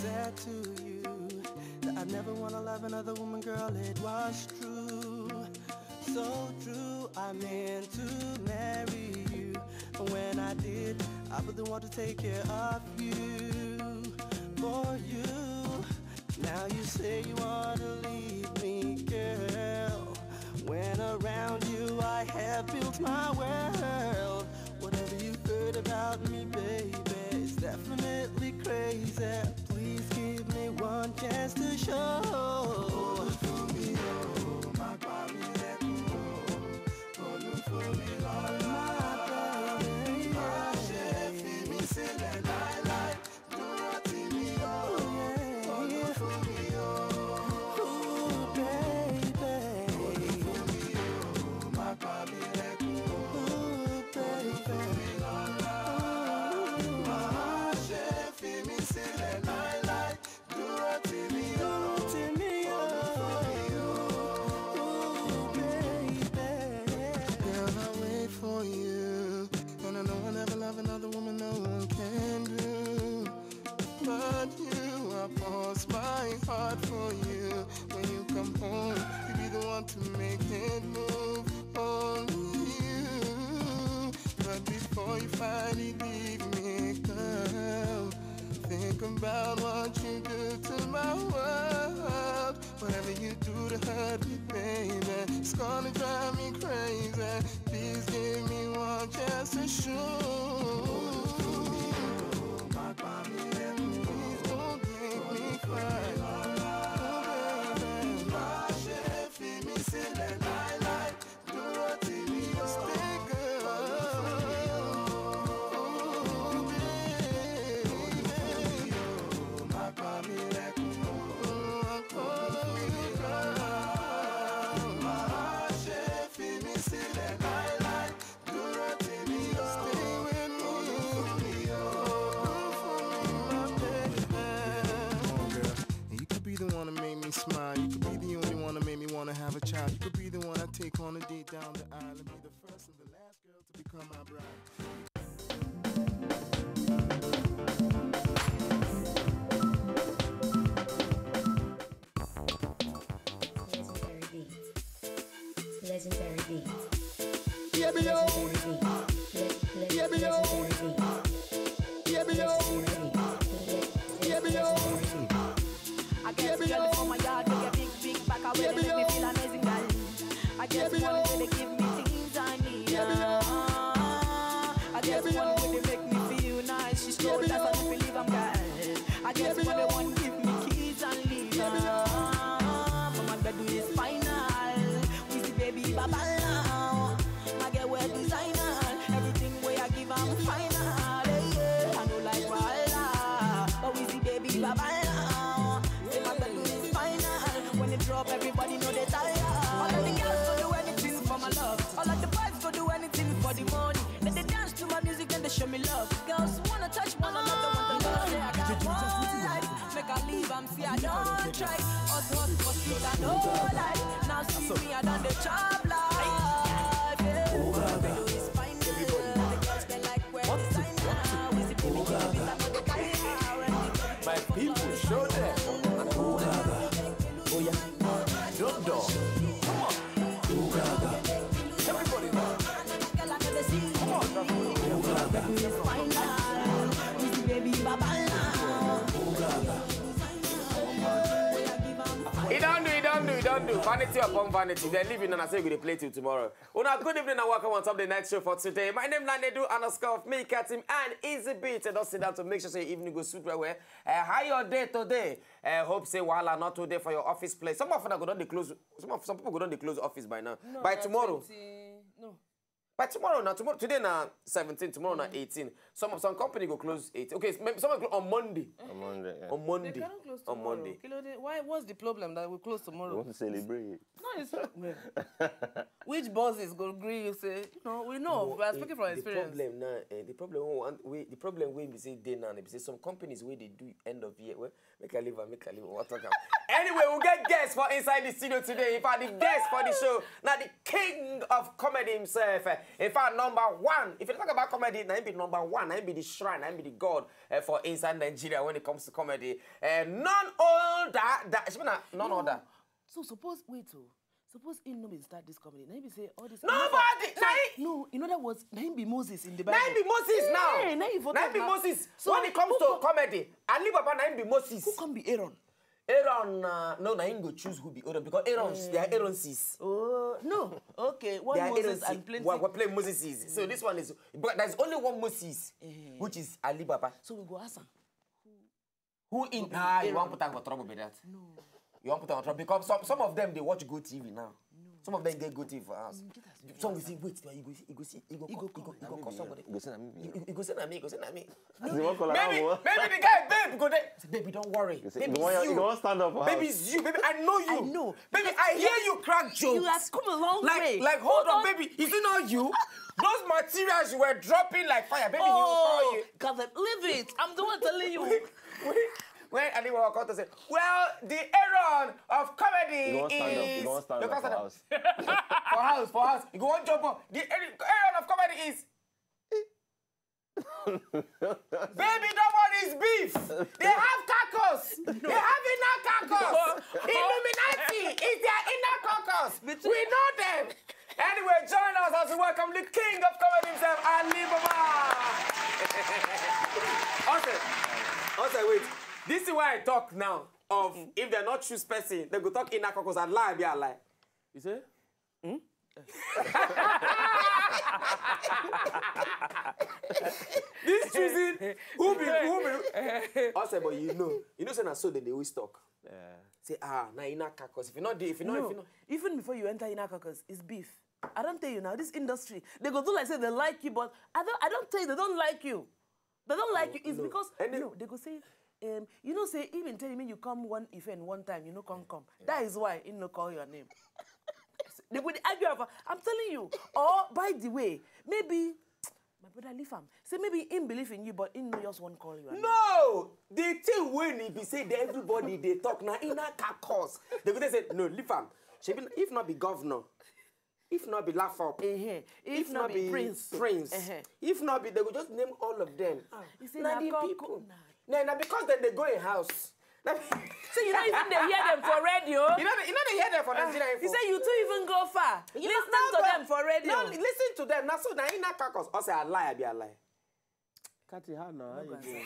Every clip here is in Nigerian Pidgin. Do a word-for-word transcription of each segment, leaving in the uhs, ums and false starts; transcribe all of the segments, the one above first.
Said to you that I never wanna love another woman, girl, it was true. So true, I meant to marry you. And when I did, I wouldn't want to take care of you. For you, now you say you wanna leave me, girl. When around you, I have built my world. Whatever you heard about me, baby, it's definitely crazy. Please give me one chance to show. Olufumi o, má pa mí lẹ́kún o. Olufumi lọ́la. Má ṣe fi mí sílẹ̀ láéláé. Dúró tì mí o. Olufumi o. Ooh, baby. Olufumi o, má pa mí lẹ́kún o. Ooh, baby. Olufumi lọ́la. Má ṣe fi mí sílẹ̀ láéláé. Dúró tì mí o. Dúró tì mí o. Ooh, baby. Girl, I wait for you. And I know I'll never love another woman, no one can do. But you, I pause my heart for you. When you come home, you be the one to make it move. Only you. But before you finally leave me, girl, think about what you do to my world. Whatever you do to hurt me, baby, it's gonna drive me crazy. Please give me one chance to show. Please don't make me cry. Oh, baby. Má ṣe fi mí sílẹ̀ láéláé. Dúró tì mí o. Stay, girl. Oh, baby. Má pa mí lẹ́kún o. Má ṣe fi mí sílẹ̀ láéláé. Dúró tì mí o. Stay with me. Olufumi o. Olufumi, my baby. Come on, girl. And you could be the one that made me smile. You could be the only one that made me wanna have a child. You could be the one I take on a date down the aisle and be the first and the last girl to become my bride. Legendary beat. Legendary beat. Yeah, me yo. Legendary beat. Le- le- Yeah, me yo. Legendary beat. Yeah, me yo. Legendary beat. Yeah, me yo. Legendary beat. I get a girl from my yard, make a big, big back, I really make me feel amazing, girl. I get one way they give me things I need. I get one way they make me feel nice. She stroll, that's why I believe I'm, girl. I get one they want give me keys and leave. But my bedroom is final. We see baby Baba now. My girl wear designer. Everything way I give, I'm final. Yeah, yeah. I know like wahala, but we see baby Baba now. Say my bedroom is final. When it drop, everybody know they tire. All of the girls go do anything for my love. All of the boys go do anything for the money. Then they dance to my music, then they show me love. Girls wanna touch one another, want to love. Say I got one life, make I leave, I'm see I don't try. Us hot for street, I know life. Now see me, I done the chop life. Yeah. Everybody. My people, show them. Oh, yeah. Dum dum. Come on. Everybody now. Come on. He don't do, he don't do, he don't do. Vanity upon vanity. They're leaving and I say we dey play till tomorrow. Una good evening and welcome on top the night show for today. My name na Nedu underscore of me, Katim and Easy Beat. And don't sit down to make sure say evening go sweet well well. Uh, how your day today? Uh, hope say wahala not today for your office place. Some of them go don dey close. Some of some people go don dey close office by now. No, by na tomorrow. Twenty, no. By tomorrow now, tomorrow today na seventeen, tomorrow na eighteen. Some of some company go close eighteen. Okay, maybe some go on Monday. On Monday, yeah. On Monday. They cannot close tomorrow. On Monday. Kí ló dé? Why? What's the problem that we close tomorrow? We want to celebrate. No, it's not. Which bosses go agree? You say, you know, we know. We are speaking from experience. The problem now, eh, the problem we want, we, the problem we be say dey now, be say some companies wey dey do end of year, well, make I leave am, make I leave am. What talk am? Anyway, we'll get guests for inside the studio today. In fact, the guest for the show, now the king of comedy himself, eh, In fact, number one, if you talk about comedy, na him be number one, na him be the shrine, na him be the god uh, for inside Nigeria when it comes to comedy. Uh, none older, that, she mean, none no. Other. So suppose, wait, oh, suppose him no be start this comedy. Na him be say all this. Nobody. So, na him, no, in other words, na him be Moses in the Bible. Na him be Moses now. Yeah, na him be Moses. So when it comes to comedy, Alibaba na him be Moses. Who come be Aaron? Aaron, uh, no, na him go choose who be Aaron because Aaron, mm. They are Aaron sis. Oh no, okay. One Moses Aaron and plenty. We're, we're playing Moses is. So this one is, but there's only one Moses, mm. Which is Alibaba. So we go ask him. Who in? Ah, you want put am for trouble be that? No. You want put am for trouble because some, some of them they watch Go T V now. No. Some of them get Go T V for house. Mm, some will say, wait, you go see, you go see, you go, you go, you go, you go call somebody. You go say na me. You go say na me. You go say na me. Maybe, maybe the guy, babe, go there. Say, baby, don't worry. Baby, you. You don't stand up. Baby, it's you. Baby, I know you. I know. Baby, I hear you crack jokes. You have come a long way. Like, hold on, baby. Is it not you? Those materials you were dropping like fire, baby, he will call you. Calvin, leave it. I'm the one telling you. When Annie Walker to say, well, the Aaron of comedy is. You don't stand up. You don't stand up for house. For house, for house. You go on job. The Aaron of comedy is. Baby, nobody is beef. They have caucus. They have inner caucus. Illuminati is their inner caucus. We know them. Anyway, join us as we welcome the king of comedy himself, Ali Baba. Also, also, wait. This is why I talk now of if they not choose person, they go talk inner caucus and lie be a lie. You say? Hmm? This choosing who be who be. Also, but you know, you know, say na so they dey always talk. Yeah. Say, ah, na inner caucus. If you not, if you not, if you not. Even before you enter inner caucus, it's beef. I don't tell you now. This industry, they go do like say they like you, but I don't. I don't tell you they don't like you. They don't like you. It's because no, they go say, um, you know, say even tell me you come one event one time, you know, come come. That is why he no call your name. They go dey argue over. I'm telling you. Or by the way, maybe my brother leave am. Say maybe he believe in you, but he no just wan call you. No, the thing when he be say that everybody they talk now inner caucus. They go dey say no, leave am. Shebi if not be governor, if not be laugh up, if not be prince, if not be, they go just name all of them. He say na the people. Na na because then they go in house. So you no even dey hear them for radio. You know, you know they hear them for Nigeria. He say you too even go far. Listen to them for radio. No, listen to them. Now so na inner caucus. I say I lie, I be a lie. Cathy, how now? How you doing?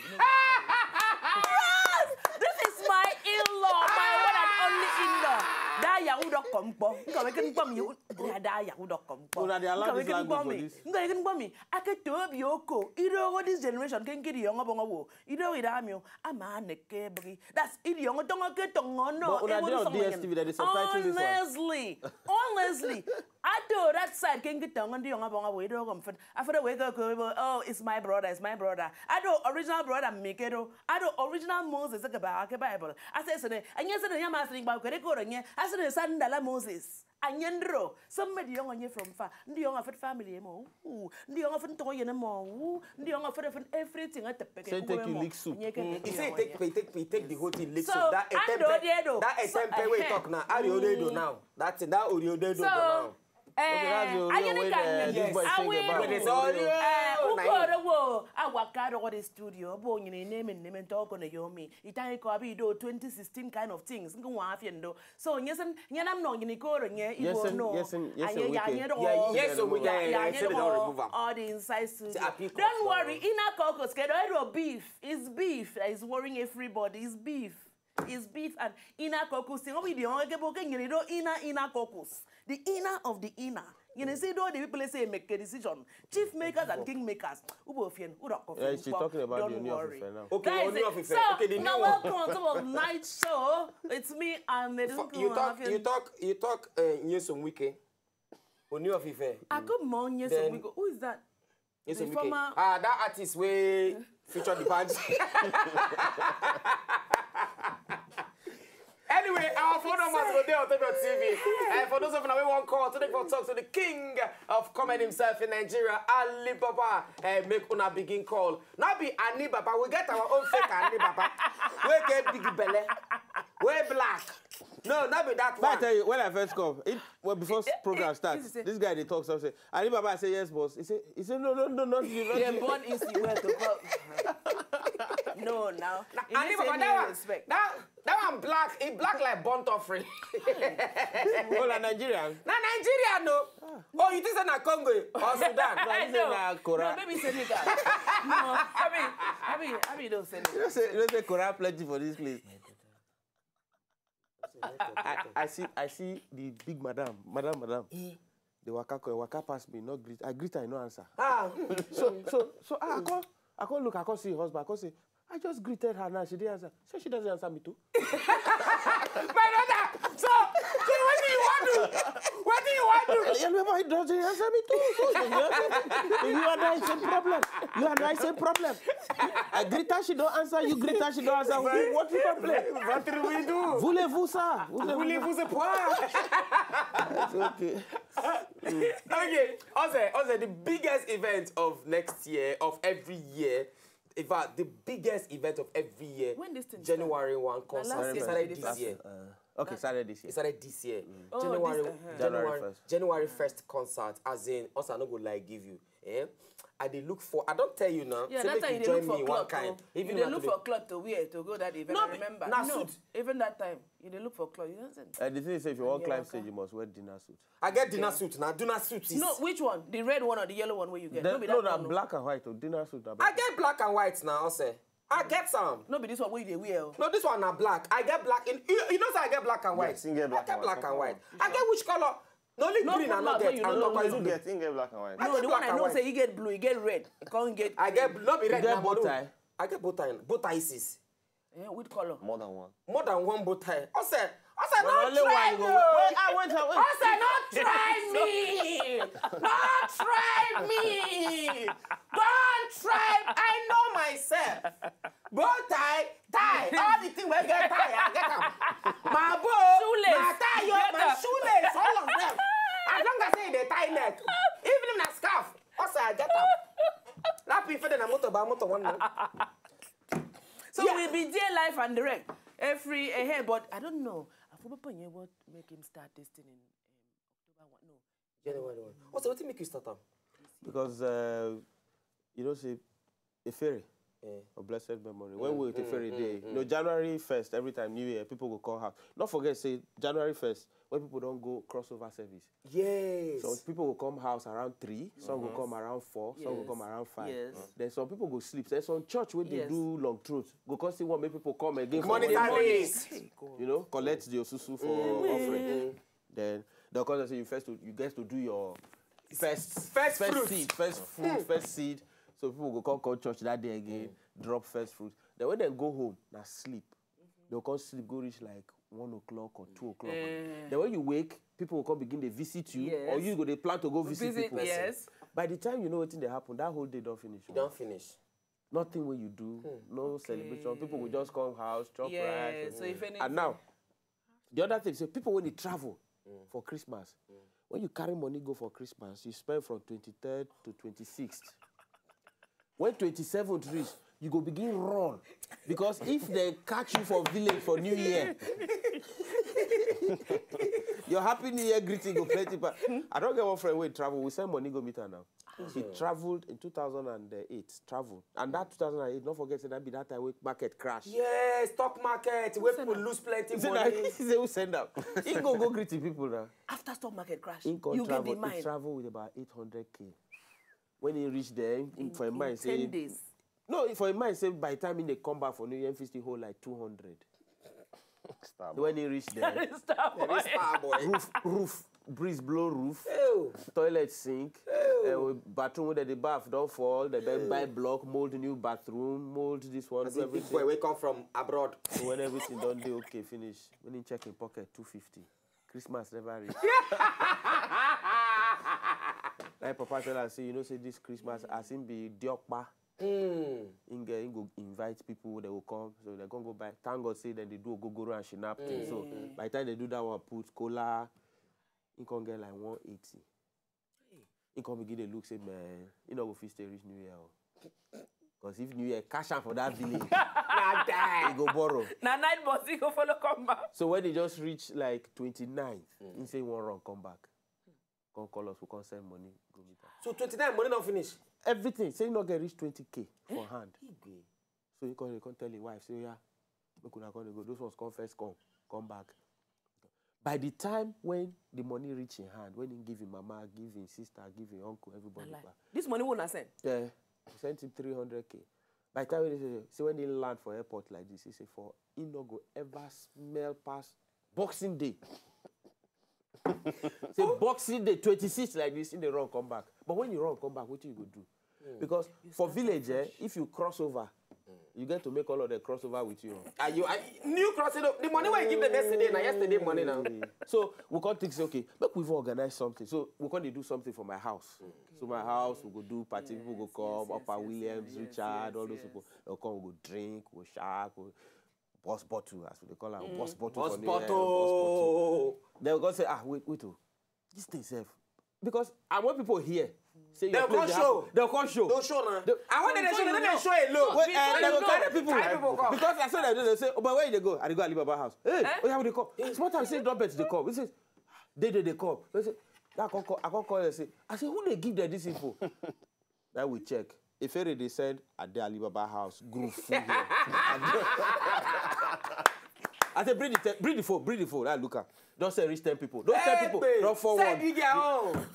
Yes! This is my in-law, my one and only in-law. That Yahoo dot com. Come, come, come, you. That Yahoo dot com. Una dey allow this language for this. Ngwa ikin bomi, ake to obi oko. Ido go this generation ken kidi yongo bongo wo. Ido ida mi o. Ama ne ke bri. That's idi yongo tongo ke tongo no. But una dey on D S T V that they subtitle this one. Honestly, honestly, I do that side ken kidi tongo ndi yongo bongo wo. Ido go mfin. I feel the way go go. Oh, it's my brother, it's my brother. I do original brother Mikedo. I do original Moses ke ba ke Bible. I say sene. Anya sene ya masini ba kere koro nye. I say sandala Moses. Anyendro, somebody young on you from far. Ndi young fit family mo. Ndi young fit to you mo. Ndi young fit everything at the package. Say take you lick soup. He say take pay, take pay, take the whole thing lick soup. That etempe, that etempe we talk now. Ariodedo now. That's it. That Oriodedo now. Okay, that's the Oreo way this boy sing about. Ukoro wo awakaro the studio. Bo nyine name name talk on yomi. Itai ko abi do twenty sixteen kind of things. Ngu wa afiendo. So nyesen nyanam no nyini koro nye ibo no. Yes, and we can. Yes, and we can. All the insights to. Don't worry, inner caucus. Kedo beef is beef. It's worrying everybody. It's beef. It's beef and inner caucus. Thing we the only people can you know inner inner caucus. The inner of the inner. You know, see, don't the people say make a decision. Chief makers and king makers. Ubo fien, udo kofi. Yeah, she's talking about the Ooni of Ife now. Okay, Ooni of Ife. Okay, the new one. Now welcome to our night show. It's me and the you talk, you talk, you talk. Uh, Nyesom Wike. Ooni of Ife. I come on Nyesom Wike. Who is that? Nyesom Wike. Ah, that artist we feature the band. Anyway, our phone numbers go there on T V. And for those of you who want call, today for talk to the king of comedy himself in Nigeria, Ali Baba. Uh, make una begin call. Not be Ani Baba. We get our own fake Ani Baba. We get big belly. We black. No, not be that But I one. Tell you, when I first come, it, well, before program start, This is it. This guy they talk something. Ali Baba say yes, boss. He say, he say no, no, no, not you. Not Yeah, you. Born Easy well to come. No, now. He And didn't even say for no that one, respect. that that one black, it black like burnt offering. Oh, na Nigerian. Na Nigeria, no. Oh, you think say na Congo or Sudan? No, I No, say na Kora. No, maybe Senegal. No, I mean, I mean, I mean, don't Senegal. You know say, you know say Kora plenty for this place. I, I see, I see the big madam, madam, madam. The waka, co- waka pass me, not greet. I greet her, no answer. Ah, So, so, so I, I come, I come look, I come see her husband, I come say, I just greeted her now, she didn't answer. So she doesn't answer me too. my brother. So, so what do you want to? What do you want to? Yeah, no, but he doesn't answer me too. So you, you and I same problem. You and I same problem. I greet her, she don't answer. You greet her, she don't answer. Who- What's the problem? What do we do? Voulez-vous ça? Voulez-vous Voulez-vous se poire? It's okay. Okay, also, also the biggest event of next year, of every year. In fact, the biggest event of every year. When this thing start? January one Na last concert. It year started this this year. year. Uh, okay, started this year. It started this year. Oh, January, this, uh-huh. January, January first. January first concert. As in, also, I no go lie give you. Eh? I dey look for. I don't tell you now. Yeah, Say that make time you you dey join look for me cloth. One kind. Oh. You Even dey not look today. For cloth to wear to go that event. No, I be- remember. Na No, suit. Even that time, you dey look for cloth. You know what I'm saying? Uh, the thing is, if you want Yeah, climb waka. Stage, you must wear dinner suit. I get dinner suit now. Dinner suit is. No, which one? The red one or the yellow one where you get? The- no, be no, that na one, no. Black and white. Oh, dinner suit. Na I black. Get black and white now. Also, I get some. No, be this one where you dey wear. Oh. No, this one na black. I get black in. You, you know, say I get black and white. Yes, you get black I get and black white. And white. I get which color? The only No green I put not mouth get. when you I'm no not know quite you blue. Get, you get black and white. I No, get the one black I and know white. Say you get blue, you get red. You can't get. I get blue. Not be red. You get Na bow maroon. Tie? I get bow tie. Bow tie is. Eh, with color. More than one. More than one bow tie. I say, I say, But not only try one you me. go. Wait, I went away. I say, not try me. Not try me. Don't try. I know myself. Bow tie, tie. All the thing we get tie, I get them. My bow, Shoelace. My tie, yo, Get my am. Shoelace, all of them. As long as say they tie net, even if na scarf, also I get them. That people then I motor by motor one now. So Yeah. We be there live and direct every uh, but I don't know. I forgot what make him start this thing in um, October one. No. January one. Also, what make you start am? Because uh, you know, see, a fairy Eh. of blessed memory. When we were a fairy day, you know, January first, every time New Year, people go call house. Not forget, say January first, when people don't go crossover service. Yes. So people will come house around three, some will come around four, some will Yes. Come around five. Yes. Then some people go sleep. There's some church where they Yes. Do long throat. Go come see what make people come again. for Money more time money. is. You know, collect the osusu for offering. Then they'll come and say you first to, you get to do your first First first fruit. Seed, first fruit, first seed. So people go come call church that day again, drop first fruit. Then when they go home, now sleep. They'll come sleep, go reach like one o'clock or two o'clock. Eh. Then when you wake, people will come begin to visit you, or Yes. You go they plan to go visit, Visit, people. Yes. By the time you know what thing they happen, that whole day don't finish. You don't finish. Nothing when you do, no celebration. People will just come house, chop Yeah. rice. So if anything, And now, the other thing, say people when they travel for Christmas, when you carry money go for Christmas, you spend from twenty-third to twenty-sixth. When twenty-seventh reach, you go begin run. Because if they catch you for village for New Year, your Happy New Year greeting go plenty. But I don't get one friend wey travel. We send money go meet her now. He traveled in two thousand and eight. Travel, and that two thousand and eight. Don't forget say that be that time wey market crash. Yes, stock market where people lose plenty He say, money. He say who send am? He go go greet the people now. After stock market crash, He go you travel. Get the mind. He travel with about eight hundred k. When he reach there, he, for a In mind ten say days. No, for a mind say by the time he dey come back for New Year, he fit still hold like two hundred. When he reach there, Stop. This star boy. Roof, roof, breeze blow roof, Ew. Toilet sink, uh, bathroom where the bath don't fall, they then buy block, mold new bathroom, mold this one, As do a big everything. Boy, we come from abroad. So when everything don't do okay, finish. When he check in pocket two fifty, Christmas never reach. Like Papa tell us, say, you know, say this Christmas, as him be Diokpa. Mm. Him, get, him go invite people, they will come. So they can go buy. Thank God say then they do ogogoro and shinap thing. So by the time they do that one, put cola, he can get like one eighty. He can begin to look, say, man, he no go fit stay reach New Year. Oh. Because if New Year cash am for that village, na die. He go borrow. Na night bus he go follow come back. So when he just reach like twenty-nine, he say he wan run come back. Come call us, we come send money, go meet am. So twenty-nine money don finish. Everything, say he no get reach twenty K for hand. So he come, he come tell him wife, say, "Yeah, make una come dey go." Those ones come first, come, come back. By the time when the money reach in hand, when he give him mama, give him sister, give him uncle, everybody back. This money wey una send? Yeah, we sent him three hundred K. By the time when he say, say when he land for airport like this, he say for he no go ever smell pass Boxing Day. Say Boxing Day twenty-six like this, he dey run come back. But when you run come back, wetin you go do? Because for village, eh, if you cross over, you get to make all of them cross over with you. Are you I, new crossing? The money wey you give them yesterday, na yesterday money now. So we come think say, okay, make we even organize something. So we come dey do something for my house. So my house, we go do party, people go come, Upper Williams, Richard, all those people. They come, we go drink, we go shark, we burst bottle, as we dey call am, burst bottle. Burst bottle. Then we go say, ah, wait, wait, oh, this thing sef, because and when people hear say your place dey happen, dem come show. Dem show na. And when dem dey show, dem no dey show alone. Wait, eh, dem go carry people. Carry people come. Because I saw dem dey say, oh, but where you dey go? I dey go Alibaba house. Hey, oh yeah, we dey come. Small time say don bet dey come. He say, dey dey dey come. He say, I come call, I come call dem say, I say, who dey give dem this info? That we check. Efere dey send at the Alibaba house group full here. I say, bring the, te- bring the phone, bring the phone. I look at. Don send reach ten people. Those ten people don form one.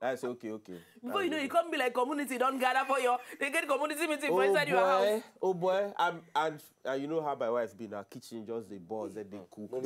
I say, okay, okay. Before you know, you come be like community don gather for your. They get community meeting for inside your house. Oh boy, I'm and uh, you know how my wife be now. Kitchen just dey buzz, then dey cook. But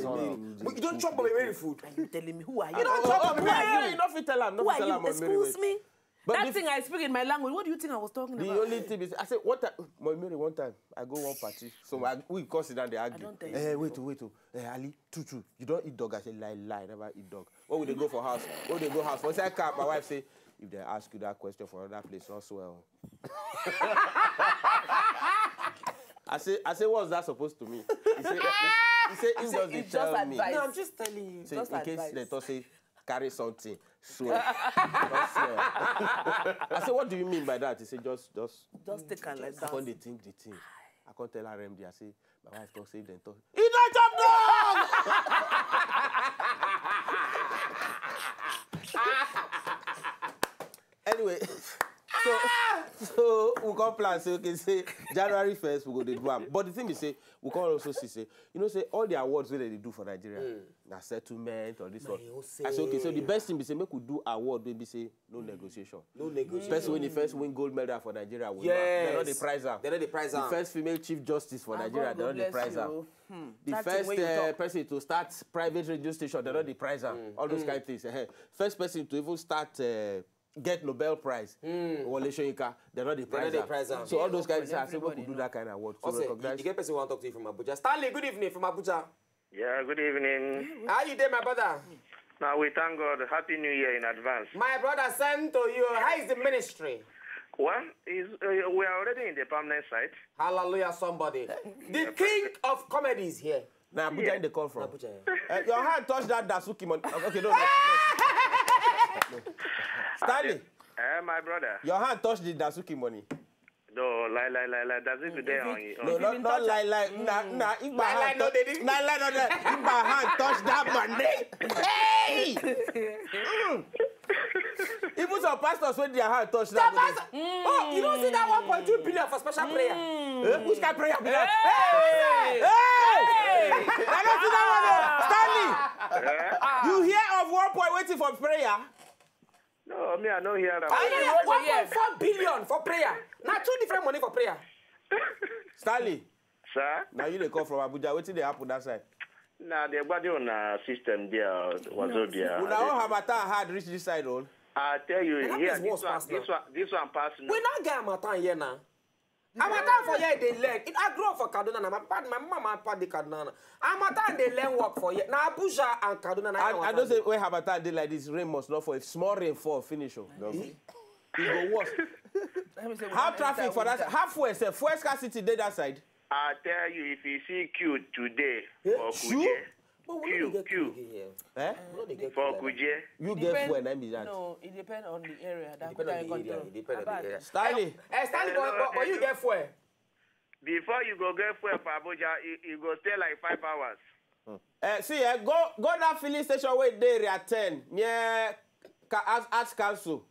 you don chop Mommy Mary food. Are you telling me who are you? You don chop Mommy Mary Hey, food. No fit tell am. No Who fit are tell you? Am Mommy Mary. Excuse me. But That the- thing I speak in my language. What do you think I was talking The about? Only thing is, I say, what time? Mommy Mary, one time, I go one party. So I, we come sit down, they argue. Don't tell Eh, you. Wait, wait, oh. Eh, Ali, true, true. You don eat dog? I say, lie, lie, never eat dog. When we dey go for house, when we dey go house, for inside car, my wife say, if they ask you that question for another place, not swear. Oh. I say, I say, what's that supposed to mean? He say, he say, he He just said, dey "It's tell just me. advice." No, I'm just telling you. Say, Just in case advice. They talk say carry something, swear. Don't swear. I say, what do you mean by that? He said, just, just. Just take am like I that. come dey think the thing. I come tell R M D. I say, my wife talk say dem talk. He don chop dog. Anyway, so so we come plan say, okay, say January first we go dey do am. But the thing be say we come also see say, you know say all the awards wey dem dey do for Nigeria na settlement or this one. I say, okay, so the best thing be say make we do award wey be say no negotiation. No negotiation. Person wey dey first win gold medal for Nigeria win. Yes. Dem no dey prize am. Dem no dey prize am. The first female chief justice for Nigeria, dem no dey prize am. The first uh, person to start private radio station, dem no dey prize am. All those kind of things. Eh. First person to even start uh, get Nobel Prize, Wole Soyinka, dem no dey prize am. So all those kind of things, I say we could do that kind of award to Also, you, recognize. You get person want to talk to you from Abuja. Stanley, good evening from Abuja. Yeah, good evening. How you doing, my brother? Now we thank God. Happy New Year in advance. My brother sent to you. How is the ministry? Well, is uh, we are already in the permanent site. Hallelujah, somebody. The king of comedy is here. Now Abuja in the call from. Abuja. Uh, your hand touch that Dasuki money. Okay, no, no, no. Stanley, Eh, my brother. Your hand touch the Dasuki money. No, lie, lie, lie, lie. Does it today on you? No, not, not lie, lie. Nah, nah. If my hand touch, nah, lie, not lie. If my hand touch that money, hey! Mm. Even some pastors when their hand touch that money. Oh, you don't see that one point two billion for special prayer? Eh? Which kind of prayer be that? Hey! Hey! I don't see that one. Oh. Stanley, you hear of one point waiting for prayer? No, me, I don't hear that. I hear one point four billion for prayer. Now two different money for prayer. Stanley, Sir? Now you dey come from Abuja. Wetin dey happen that side? Now they got on a system there, Wazobia. Una all harmattan hard reach this side, oh. I tell you, That here, place this was one, fast this now. one, this one pass me. We not get harmattan here now. Harmattan for here they learn. It I grow up for Kaduna now. My papa, my mama, my papa dey Kaduna now. Harmattan they learn work for here. Now Abuja and Kaduna now. I, I don't say when harmattan dey like this, rain must not fall. If small rain fall, finish, oh. No. It go worse. How traffic for that? How fuel sef? Fuel scarcity dey that side. I tell you, if you see queue today for Shoe? Kuje, Oh, we no dey get queue again here. Eh? We no dey get queue like that. For Kuje. You get fuel, na im be that. No, it depend on the area. It depend on the area. It depend on the area. Stanley. Eh, Stanley, but, but, but you get fuel. Before you go get fuel for Abuja, you, you go stay like five hours. Eh, see, eh, go, go that filling station wey dey Area ten, near ca-, Arts, Arts Council.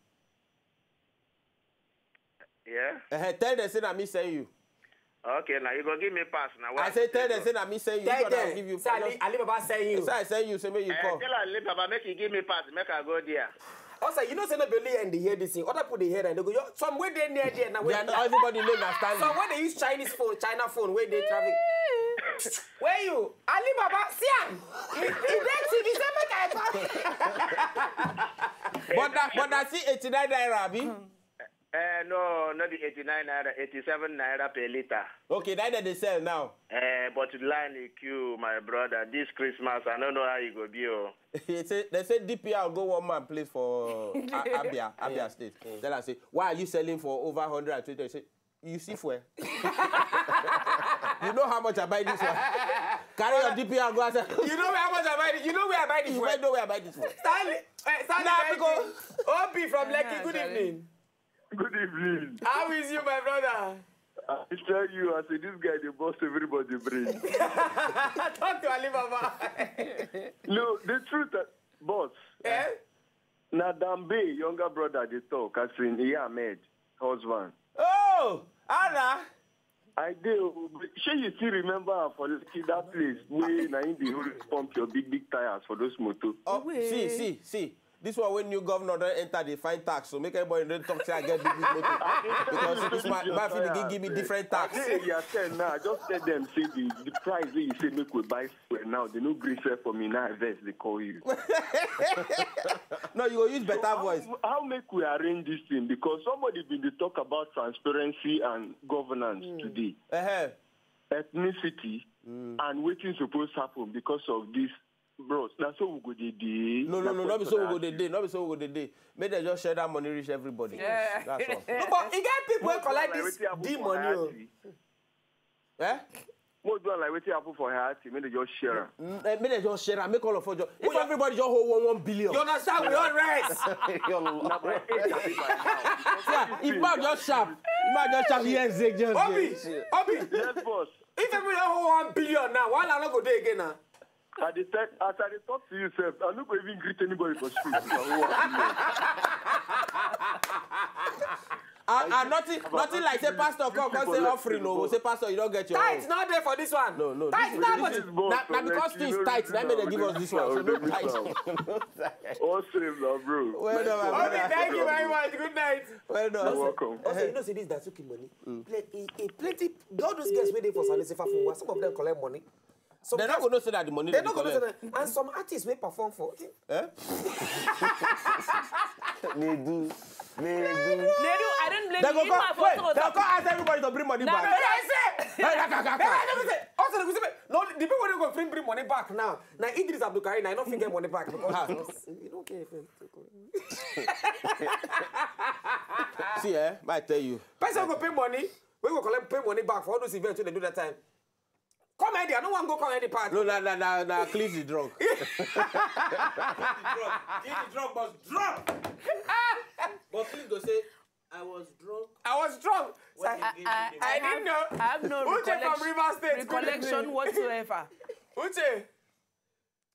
Yeah? Eh, tell them say na me send you. Okay, now you go give me pass now. I say tell them say na me send you. Tell them say Alibaba send you. Say I send you, say make you come. Tell Alibaba make you give me pass, make I go there. Also, you know say no be only here dey hear this thing. Other people dey hear and they go, "Yo, some wey dey near there now." Everybody know na Stanley. Some wey dey use Chinese phone, China phone, wey dey traffic. Where you? Alibaba, see am. He, he dey T V, say make I come. But that, but I see eighty-nine naira, abi? Eh, no, not the eighty-nine naira, eighty-seven naira per liter. Okay, that dem dey sell now. Eh, but line e queue, my brother. This Christmas, I don't know how e go be o. They say, they say D P R go one man place for A-, Abia, Abia State. Tell am say, "Why are you selling for over hundred and twenty?" He say, "You see fuel." You know how much I buy this one. Carry your D P R go outside. You know how much I buy this? You know where I buy this fuel? You know where I buy this fuel? Stanley, eh, Stanley, nah, thank you. O B from Lekki, good evening. Good evening. How is you, my brother? I tell you, I say this guy dey burst everybody brain. Talk to Alibaba. No, the truth, uh, boss. Eh? Na Dambe, younger brother, dey talk. As in, Iya Ahmed, husband. Oh, Anna. I dey o, but shey you still remember am for Lekki, that place wey na him dey always pump your big, big tires for those motor? Oh, see, see, see. This one wey new governor don enter dey find tax, so make everybody no talk say I get big, big motor. Because this man, man fit dey give me different tax. I dey Area ten now. I just tell them say the, the price wey you say make we buy fuel now, they no gree sell for me. Now I vex dey call you. No, you go use better voice. How, how make we arrange this thing? Because somebody been dey talk about transparency and governance today. Uh-huh. Ethnicity and wetin suppose happen because of this. Bros, na so we go dey dey. No, no, no, no be so we go dey dey. No be so we go dey dey. Make dem just share that money reach everybody. Yeah. That's all. No, but e get people wey collect this D money o. Eh? Mo do am like wetin happen for Haiti, make dem just share am. Mm, eh, make dem just share am, make all of us just, if everybody just hold one, one billion. You understand? We all rest. Na my age I be by now. Yeah, if man just sharp, if man just sharp, yes, yes, yes. Obi, Obi. Yes, boss. If everybody hold one billion now, wahala no go dey again now. I dey tell, as I dey talk to you sef, I no go even greet anybody for street. And, and nothing, nothing like say pastor come, come say offering o, say pastor, you don't get your own. Tithe no dey for this one. No, no, tithe no dey. Na, na because things tight, na make dem give us this one. So no tithe. All same now, bro. Well done, my brother. Okay, thank you very much. Good night. Well done. You're welcome. Also, you know say this Dasuki money, plen-, e, e plenty. All those girls wey dey for Sanusi Fafo, some of them collect money. They no go know say that the money they collect. And some artists wey perform for. Eh? They do. They do. They do. I don't blame you. They go come ask everybody to bring money back. Hey, ka, ka, ka, ka. Also, they go say, no, the people wey go bring, bring money back now, na Idris Abdulkarim, na I no fit get money back because you don't care if. See, eh, I tell you. Person go pay money, we go collect, pay money back for all those events wey they do that time. Comedy, I no wan go comedy party. No, na, na, na, na, clean the drunk. Clean the drunk, clean the drunk, must drunk. But please go say, "I was drunk." I was drunk. When I, I, I didn't know. I have no Uche from Rivers State, recollection whatsoever. Uche.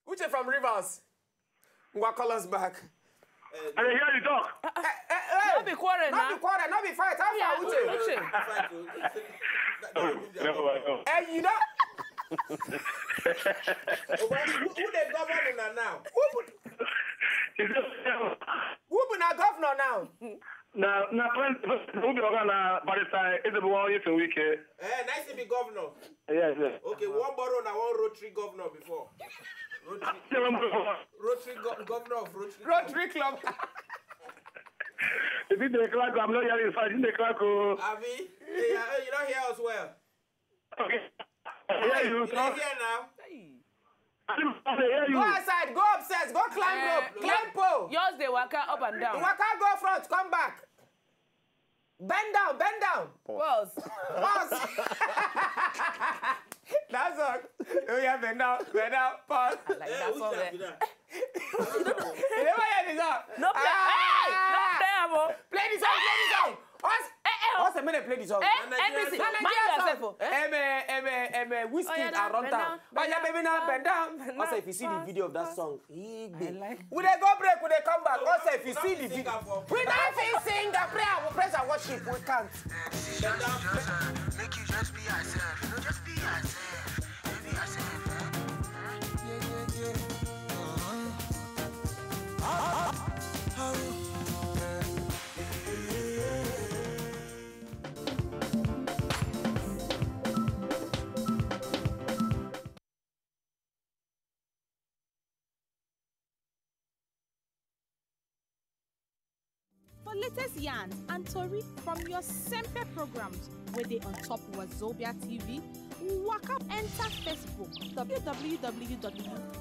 Uche from Rivers. Ngwa, call us back. I dey hear you talk. Eh, eh, eh. No be quarrel na. No be quarrel, no be fight. How far, Uche? Uche. No, no. Eh, you know? Who, who dey govern una now? Who be, who be na governor now? Na, na, who be oga na Barrister Ezebunwa Onyesin Wike. Eh, nice to be governor. Yes, yes. Okay, we wan borrow na one Rotary governor before. Rotary, Rotary go-, governor of Rotary Club. Rotary Club. If you dey crack, I'm not hearing fine. You dey crack, oh. Abi, hey, uh, you don't hear us well. Okay. I hear you. You don't hear now. Hey. I don't hear you. Go outside, go upstairs, go climb rope, climb pole. Yours dey waka up and down. Waka go front, come back. Bend down, bend down. Pause. Pause. That's all. Oh yeah, bend down, bend down, pause. Like that song. Eh. You never hear the song? No play. Hey, no play, amo. Play the song, play the song. Us, Eh, eh, us, make dem play the song. Eh, N B C, Na mind Nigeria yourself. song. Eh? M A, M A, M A, Wizkid Oh, yeah, and Run bend Town. down, Oh yeah, bend baby, down, now bend down. bend Also, down, if you see the fast, video of that fast. song, I igbe. like We dey go break, we dey come back. Also, if you see the video, we don't fit sing and pray and we praise and worship. We can't. Make you just be yourself. Just be yourself. Just be yourself. Eh? Yeah, yeah, yeah. Uh-huh. For latest yarns and tori from your Sempe programs wey dey on top Wazobia T V, waka enter Facebook, w w w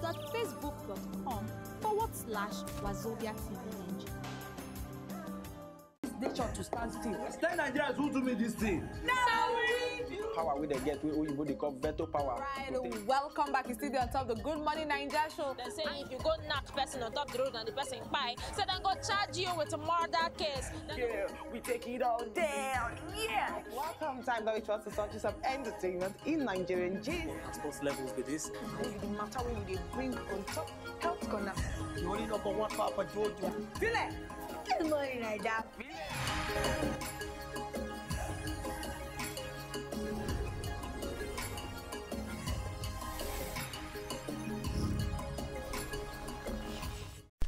dot facebook dot com forward slash wazobia t v n g. Nature to stand still. Ten Nigerians who do me this thing. Power wey dem get, wey oyibo dey call veto power. Right, welcome back. You still dey on top the Good Morning Naija show. Dem say if you go knock person on top the road and the person kpai, say dem go charge you with a murder case. Yeah, we take it all down. Yeah. Welcome, time now it was to such some entertainment in Nigerian gist. Sports levels with this. The matter we dey bring on top health corner. You only number one Papa Jojo. Feel it. Good morning, Naija.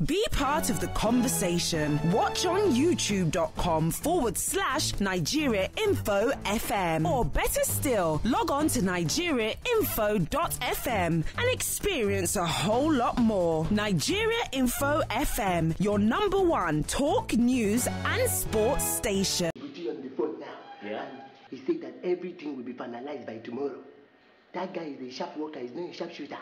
Be part of the conversation. Watch on youtube dot com forward slash Nigeria Info F M. Or better still, log on to nigeria info dot f m and experience a whole lot more. Nigeria Info F M, your number one talk, news, and sports station. Put you on the phone now. Yeah? And he said that everything will be finalized by tomorrow. That guy is a sharp worker, he's not a sharp shooter.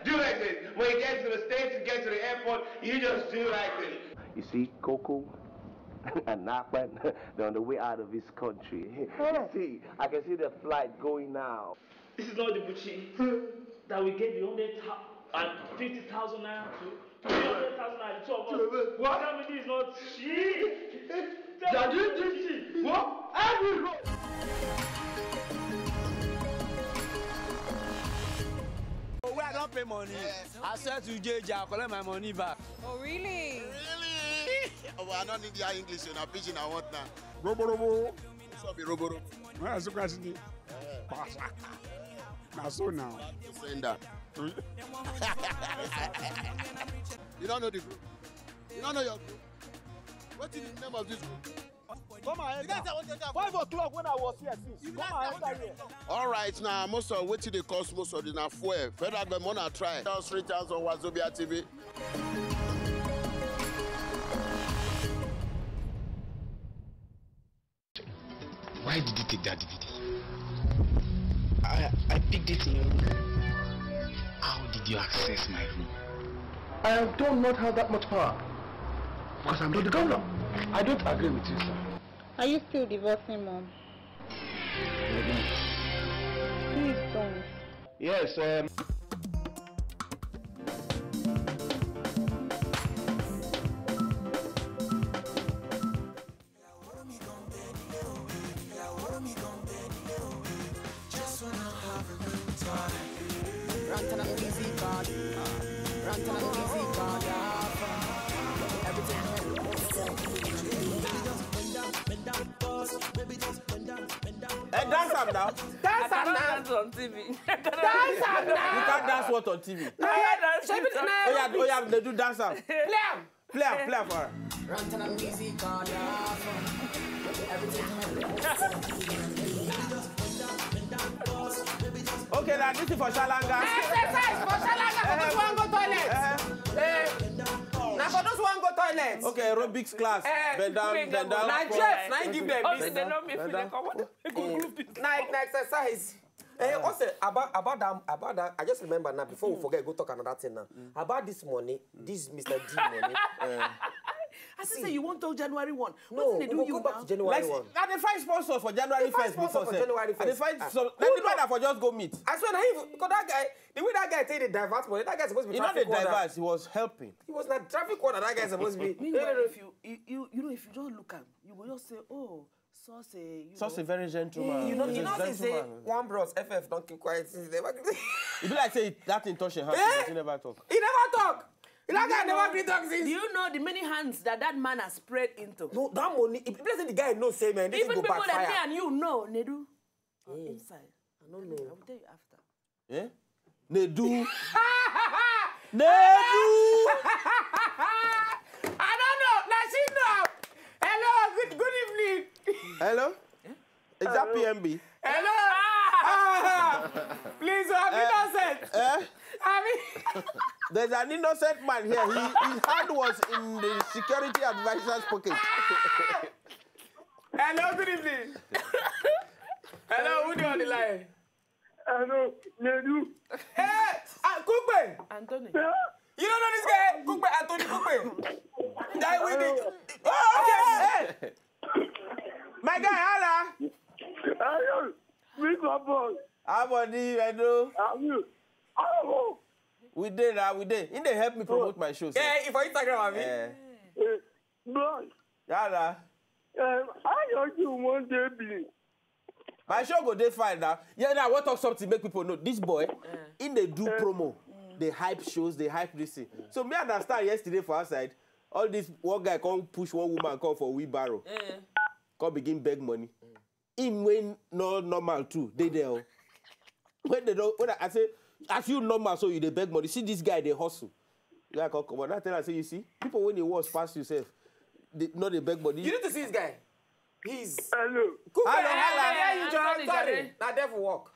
Do like this. When you get to the States, you get to the airport, you just do like this. You see, Coco and Nakpan, they're on the way out of this country. You see, I can see the flight going now. This is not the Buchi that we gave you hundred and fifty thousand naira to. Three hundred thousand naira, the two of us. What? Tell me this is not cheap. Tell me this is not cheap. What? Every road. Oh, where I don't pay money. I swear to J J, I'll collect my money back. Oh, really? Really? Oh, I don't need your English, na pidgin I want now. Robo robo. What's up, robo robo? Where is the question? Na so now. Sender. You don't know the group? You don't know your group? What is the name of this group? Come on, enter. Five o'clock when I was here, sis. Come on, enter here. All right, now, most of wetin dey cost most of the na fuel. Federal government na try. Three thousand Wazobia T V. Why did you take that D V D? I, I picked it in your room. How did you access my room? I don't not have that much power because I'm not the governor. I don't agree with you, sir. Are you still divorcing mom? Please don't. Yes, um, Eh, dance am now. Dance am now. Dance on T V. Dance am now. You can't dance what on T V? Oh yeah, oh yeah, they do dance am. Play am. Play am, play am for her. Rantan and Weezy call ya. Everything. Okay, now this is for Shalanga. Exercise for Shalanga for those one go toilet. Eh. Na for those one go toilet. Okay, aerobics class. Eh, bend down, bend down. Na Jeff, na give them. Okay, they know me if they come out. Na, na exercise. Eh, also about about that about that, I just remember now before we forget, go talk another thing now. About this money, this Mister D money. I say you won't talk January one. No, we go back to January one. I dey find sponsor for January first before sef. I dey find some. Na the man I for just go meet. I swear na him, because that guy, the way that guy take the divert money, that guy suppose be traffic warder. He no dey divert, he was helping. He was na traffic warder that guy suppose be. Meanwhile, if you, you, you know, if you just look am, you go just say, oh, such a, you such a very gentleman. You know, you know, say one bros F F don keep quiet since never. E be like say that thing touch him hand, but he never talk. He never talk. That guy never gree talk since. Do you know the many hands that that man has spread into? No, that money. If you say the guy know say man, this go backfire. Even people that me and you know, Nedu, are inside. I don't know. I will tell you after. Eh? Nedu. Nedu. I don't know. Now she know. Hello. Good, good evening. Hello. Is that P M B? Hello. Ah. Please, I'm innocent. Eh? I mean, there's an innocent man here. He, his hand was in the security advisor's pocket. Hello, good evening. Hello, who dey on the line? Hello, Nedu. Hey, uh, Kugbe. Anthony. Yeah. You don't know this guy? Kugbe, Anthony Kugbe. Die with it. Oh, okay. Hey. My guy, hola. Hello, big boy. How about you, Edo? How are you? Hello. We dey now, we dey. He dey help me promote my show. Yeah, if on Instagram, I mean. Yeah. Hey, bros. Yala. Um, how your you one day be? My show go dey fine now. Yeah, now I wan talk something make people know. This boy, he dey do promo, dey hype shows, dey hype this thing. So me understand yesterday for outside, all this one guy come push one woman come for wheelbarrow, come begin beg money. Him wey no normal too dey there o. When they don, when I, I say, as you normal so you dey beg money, see this guy dey hustle. Guy come comot. I tell am say, you see, people wey dey worse pass you sef, they no dey beg money. You need to see this guy. He's hello. Cook hello, hello. Hello, you John. Sorry, na devil work.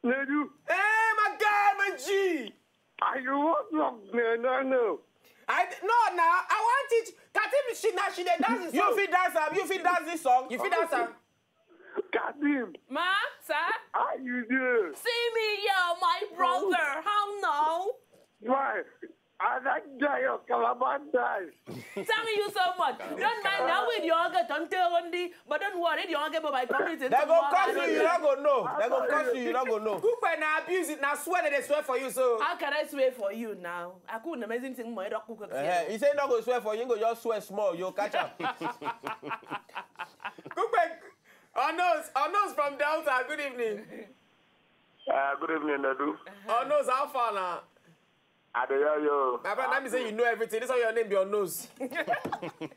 Nedu. Hey, my guy, my G. Are you what wrong? No, no, no. I no now. I want it. Katim, she now she dey dance this song. You fit dance am. You fit dance this song. You fit dance am. Kadim. Ma, sir? How you do? See me here, my brother. How now? Why? I like die your Calabar die. Thank you so much. Don't mind now with your get on only, but don't worry, your get by community. They go curse you, you not go know. They go curse you, you not go know. Good by now abuse it, now swear that they swear for you, so. How can I swear for you now? I couldn't amazing thing more. Uh, he said not go swear for you, go just swear small, you'll catch up. Good by Onos, Onos from Delta, good evening. Uh, good evening, Edu. Onos, how far now? I dey hear you. My brother, let me say you know everything. This is how your name be Onos.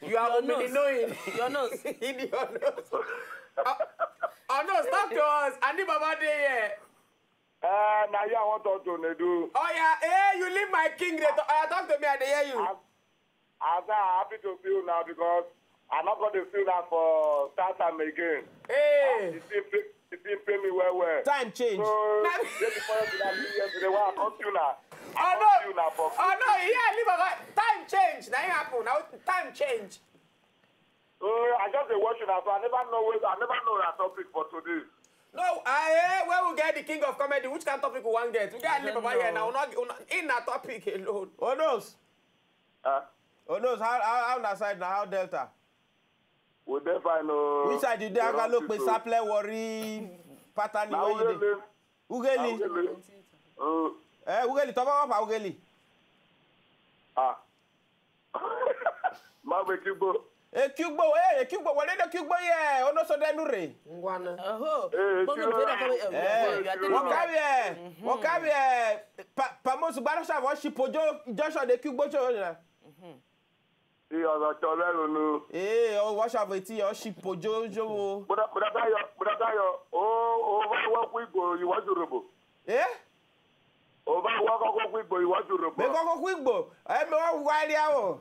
You are only knowing. Your nose. In your nose. Uh, Onos, talk to us. Ani Baba dey here. Uh, now you want talk to Nedu. Oh yeah, hey, you leave my king. They talk, uh, talk to me, I dey hear you. I, I say I happy to see you now because I not going to see you now for that time again. Hey. It still pay, it still pay me well well. Time change. So, just before you now, me yesterday, when I come to you now, I oh, come no. to you now for. Oh no, yeah, leave about time change. Now it happen. Now time change. Uh, I just dey watch you now, so I never know where, I never know that topic for today. No, I, eh, where we get the king of comedy? Which kind of topic we wan get? We get Alibaba here now. Una, una, in that topic alone. Onos. Huh? Onos, how, how, how na side na? How Delta? We dey fine o. Which side you dey? Agalope, Saple, Warri, Patani, where you dey? Ughelli. Ughelli. Uh, eh, Ughelli, Tobawa for Ughelli. Ah. Mabe Kigbo. Ekiugbo, eh, Ekiugbo, wale no Kiugbo ye, ono so denu re. Ngwana. Oho. Eh, Bono Kiugbo. Mfeda kama, eh, eh, you are telling me. Wakabi, eh, wakabi, eh, pa, pa mo su gbara sha wo shi pojo, Joshua de Kiugbo cho na. Mhm. Ee, ọ̀rọ̀ tọ̀rẹ́ ronú. Ee, ọ wọ́n ṣàfẹ́ tí ọ ṣì pòjó ṣòwò. Bùdá bùdá Táyọ̀ bùdá Táyọ̀ o o bá wọ́n kú ìgò ìwọ́jú rògbò. Ee? O bá wọ́n kọ́kọ́ kú ìgò ìwọ́jú rògbò. Mi kọ́kọ́ kú ìgbò, ẹ mi wọ́n wá ilé àwọ̀.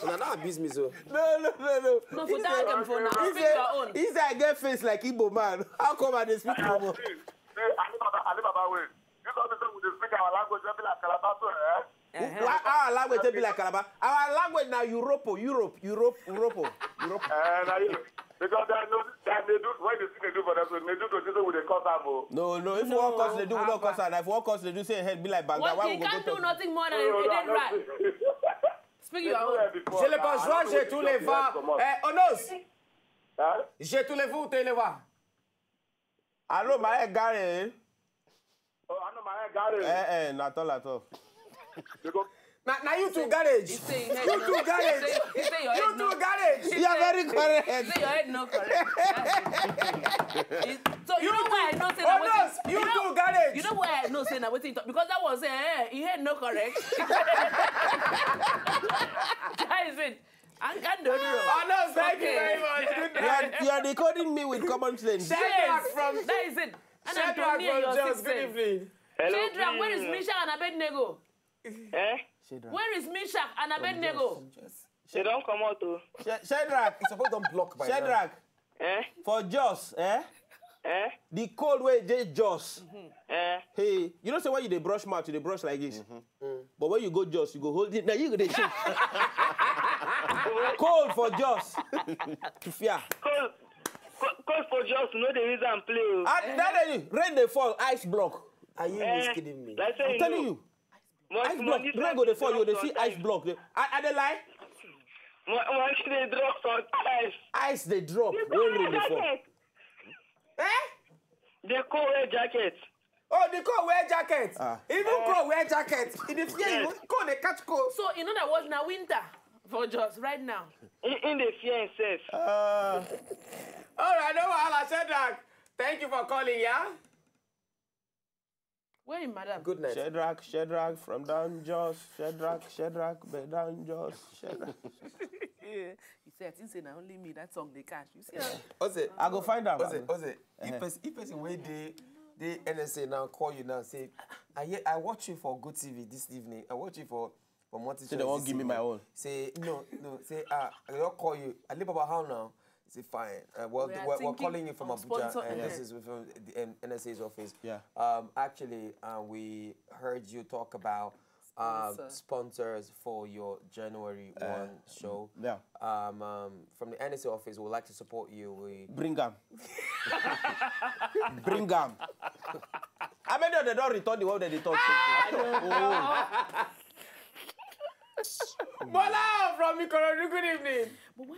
Una no abuse me so. No, no, no, no. No, for that game for now. Speak your own. He say I get face like Igbo man. How come I dey speak Igbo? Hey, Alibaba, Alibaba, wait. You know, say we dey speak our language, we be like Calabar, so, eh? Uh-huh. Why our language dey be like Calabar? Our language na Europe, Europe, Europe, Europe, Europe. Eh, na you. Because they know, they, they do, when they see they do for them, so they do to say we dey cause am o. No, no, if we wan cause they do, we no cause am. If we wan cause they do, say head be like banga. Why we go do nothing more than a dead rat? Speak your own. Je le bonjour, je tous les vents. Eh, Onos. Hein? Je tous les vous, te le va. Allô, ma gare. Oh, I know my gare. Eh, eh, not all at all. Because na, na you too garage. You too garage. You too garage. You are very correct. You say your head no correct. So you know why I know say that. You too garage. You know why I know say that. Because that was, eh, he head no correct. That is it. And can do. Oh no, thank you very much. Good night. You are decoding me with common sense. Yes, from that is it. And Antonio, your sister. Good evening. Hello, Shadrach, where is Misha and Abednego? Eh? Where is Misha and Abednego? They don't come out, oh. Shadrach. It's supposed to block by now. Shadrach. Eh? For Jos, eh? Eh? The cold way dey Jos. Eh? Hey, you know say when you dey brush mouth, you dey brush like this. But when you go Jos, you go hold it. Now you go dey shake. Cold for Jos. To fear. Cold, cold for Jos. No, the reason play. That day, rain dey fall, ice block. Are you kidding me? I'm telling you. Ice block. Rain go dey fall, you dey see ice block. I, I dey lie. Mo, mo actually drop sometimes. Ice dey drop. When rain dey fall. Eh? They call wear jacket. Oh, they call wear jacket. Ah. Even call wear jacket. If you fear, you call they catch cold. So in other words, now winter for Jos right now. In, in the fear himself. Uh, all right, no wahala, Shadrach. Thank you for calling, yeah? Where is madam? Good night. Shadrach, Shadrach, from down Jos. Shadrach, Shadrach, be down Jos. Shadrach. He said, I think say na only me that song they catch. You see? Ose, I go find out. Ose, Ose, if person, if person wey dey, dey N S A now call you now, say, I hear, I watch you for Good T V this evening. I watch you for, for Multi. So they won't give me my own. Say, no, no, say, ah, I don't call you. I live about how now? Say, fine. Uh, well, we're calling you from Abuja, and this is from the N S A's office. Yeah. Um, actually, uh, we heard you talk about um, sponsors for your January one show. Yeah. Um, um, from the N S A office, we would like to support you. We bring them. Bring them. How many of them don't return the one that they talk to? Bola from Ikorodu, good evening.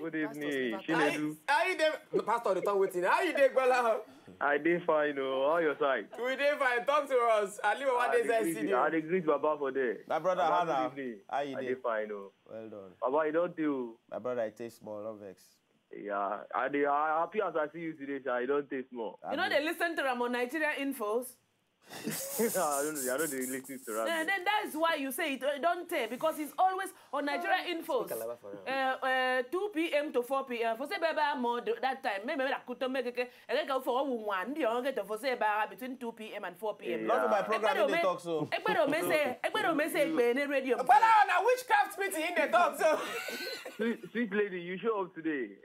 Good evening, Chinedu. How you dey? The pastor dey talk wetin. How you dey, Bola? I dey fine, oh. How your side? We dey fine. Talk to us. I live over there. I dey greet Baba for there. My brother, how you dey? I dey fine, oh. Well done. Baba, you don't do. My brother, I taste small, no vex. Yeah, I dey happy as I see you today, sir. I don't taste small. You know they listen to Ramon Nigeria Infos. I don't know. I don't really listen to rap. Then that is why you say it, uh, don't tell, because he's always on Nigeria Infos. Uh, uh, two p.m. to four p.m. For say baba more that time. Maybe that could make it. I think for one, the only get for say baba between two p.m. and four p.m. Not my program. They talk so. Ekpero me say, Ekpero me say, Ekpero radio. But on a witchcraft meeting in the talk so. Sweet, sweet lady, you show up today.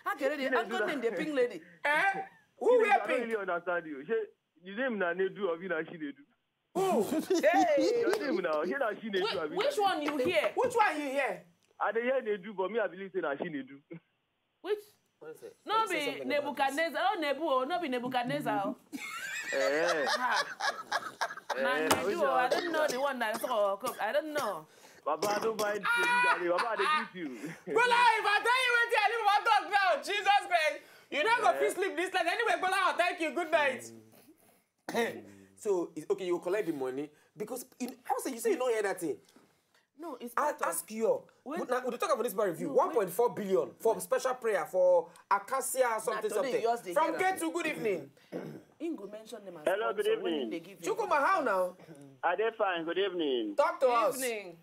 How can they? How come they pink lady? Eh? Who we are pink? I don't really understand you. The name na Nedu, abi na Chinedu? Who? Hey! Your name now. Which one you hear? Which one you hear? I dey hear Nedu, but me, I believe say na Chinedu. Which? No be Nebuchadnezzar. Oh, Nebu, oh, no be Nebuchadnezzar. Oh. Eh. Na Nedu, oh, I don't know the one that I saw. I don't know. Baba, I don't mind. Baba, I dey greet you. But like, if I tell you wetin I live for talk now, Jesus Christ, you no go fit sleep this night. Anyway, Bola, thank you. Good night. So, it's okay, you collect the money because in, I say you say you don't hear that thing. No, it's I ask you. Now, we talk about this bar review. One point four billion for special prayer for Acacia something something. From K two, good evening. Ingo mention them as hello, good evening. Chukuma, how now? I dey fine. Good evening. Talk to us. Evening.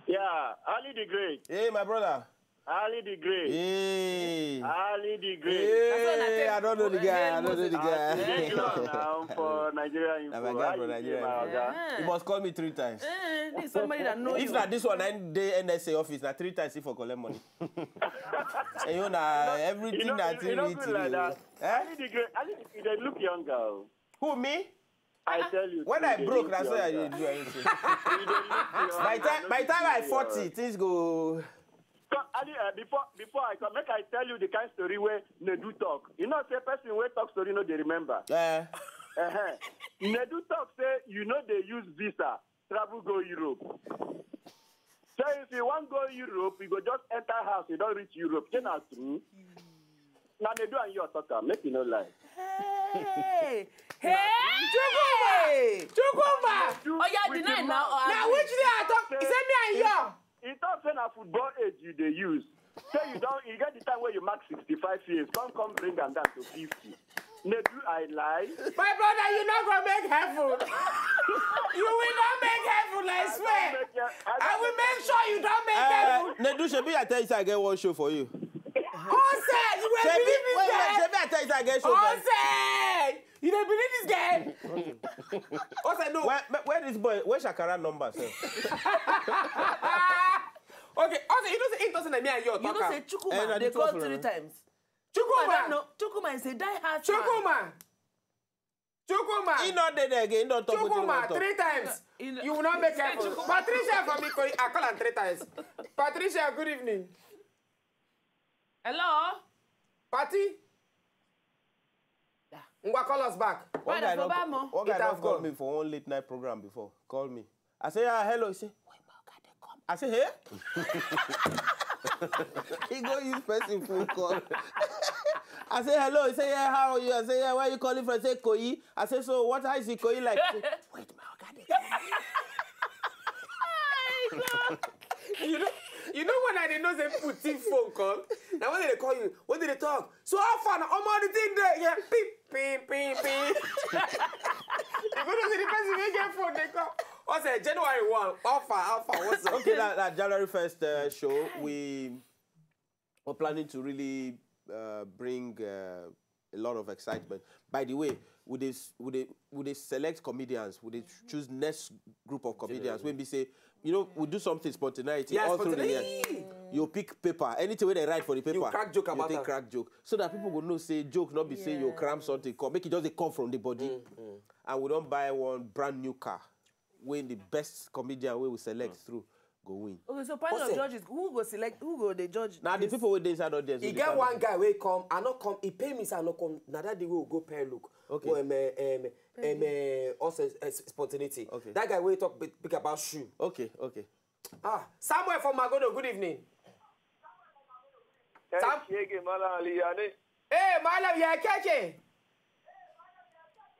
Yeah, Ali the Great. Hey, my brother. Ali the Great. Hey. Ali the Great. Hey, I don't know the guy. I don't know the guy. Now for Nigeria Info. How you dey, my oga? You must call me three times. Eh, this somebody that know you. If not this one, I dey N S A office. Na three times if for collect money. And you know everything that you need to do. Eh? Ali the Great. Ali the Great. They look younger. Who, me? I tell you. When I broke, that's why I didn't do anything. By time, by time I forty, things go. Come, Ali, uh, before, before I come, make I tell you the kind story where Nedu talk. You know, say person wey talk story no dey remember. Eh. Uh-huh. Nedu talk say you know they use visa travel go Europe. So if you wan go Europe, you go just enter house, you don reach Europe. Shey na true? Na dey do and you talk am, make you no lie. Hey! Hey! Chukwuma! Chukwuma! Oh yeah, deny now. Na which day I talk? He say me and you. He talk say na football age you dey use. Say you don, you get the time wey you mark sixty-five years, come come bring am down to fifty. Nedu, I lie. My brother, you no go make heaven. You will not make heaven, I swear. I will make sure you don't make heaven. Nedu, shebi I tell you say I get one show for you. Ose, you will believe this guy. Shebi I tell you say I get show for you. Ose, you dey believe this guy? Ose, no. Where, where this boy? Where Shakara number, sir? Okay, Ose, you know say he talk say na me and you talk am. You know say Chukwuma dey call three times. Chukwuma. No, Chukwuma is a die hard fan. Chukwuma. Chukwuma. He not there again. He don't talk. Chukwuma three times. You will not make heaven. Patricia from Ikoyi. I call am three times. Patricia, good evening. Hello. Patty. Ngwa, call us back. One guy don one guy don call me for one late night program before. Call me. I say, ah, hello. He say, wait, my oga dey come. I say, hey. He go use person phone call. I say, hello. He say, yeah, how are you? I say, yeah, where are you calling from? He say, Koyi. I say, so what, how is Ikoyi like? He say, wait, my oga dey come. You know, you know when I dey know say people thief phone call. Now when they call you, when they talk, so how far na omo the thing dey? Yeah, pim pim pim pim. You go to see the person wey get phone dey call. What's that? January one. How far? How far? What's up? Okay, that, that January first uh, show, we were planning to really uh, bring uh, a lot of excitement. By the way, we dey s- we dey we dey select comedians. We dey choose next group of comedians. Wey be say, you know, we do something spontaneity Yeah, all through the year. spontaneity. You pick paper, anything wey dem write for the paper. crack joke you about take am. Crack joke, so that people go know say joke not be say you Yeah. Cram something come, make it just dey come from the body. And we don buy one brand new car, wey the best comedian wey we select through go win. Okay, so panel of Ose. Judges, who go select, who go dey judge? Na the This? People wey dey inside audience. E Go get decide. One guy wey come, I no come. He pay me say I no come. Na that day wey we go pay look. Okay. Go, um, uh, um, um, uh, also uh, spontaneity. Okay. That guy wey talk big, big about shoe. Okay, okay. Ah, Samuel from Magodo. Good evening. Hey, Sam- Shege Malam Ali, ya ne? Hey, Malam, ya kake?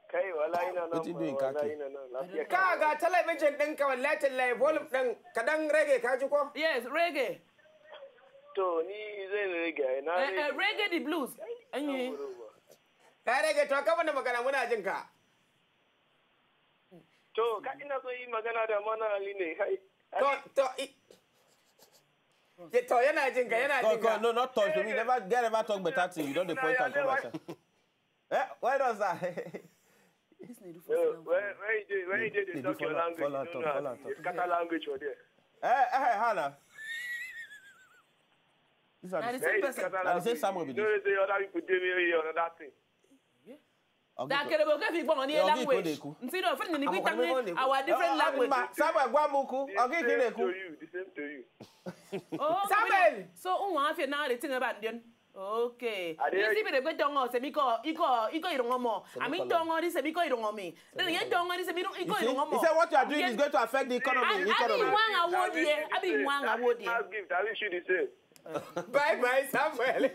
Kai, wallahi na nan. Wetin do in Wallahi kake? Na nan. Lafiya. Ka ga talabijin ɗinka, wallahi tallahi, volume ɗin ka dan rage, ka ji ko? Yes, reggae. To ni zan rage ai na Uh, uh, rage. Reggae the blues. Anyi. Ka rage, to ka mana magana, muna jin ka. To ka ina so yi magana da Malam Ali ne. Kai. To, to, i, ye- to yana jin ka, yana Come, jin ka. come, no, not touch me. Never, get never talk better thing. You don dey point am come my side. Eh, where does that? This need Uh, where where you dey where you dey dey talk your language? You don't know. You scatter language for there. Eh, eh, Hannah. This Na the one. same person. Na the same Samuel be You know say other people dey me here another thing. Da kere bo ke fi gbọmọ ní language. Nti no fit ni we talk our different language. Samuel Gwamuku. The same to you. The same to you. Oh, Samuel. So unwa afia na the thing about then. Okay. I dey You see me dey go tongo se mi ko iko iko irongo mo. Ami tongo ni se mi ko irongo mi. Then ye tongo ni se mi iko irongo mo. He said what you are doing is going to affect the economy. Abi Economy. wang awodie. Abi wang awodie. Last gift, I wish you the same. Bye bye, Samuel.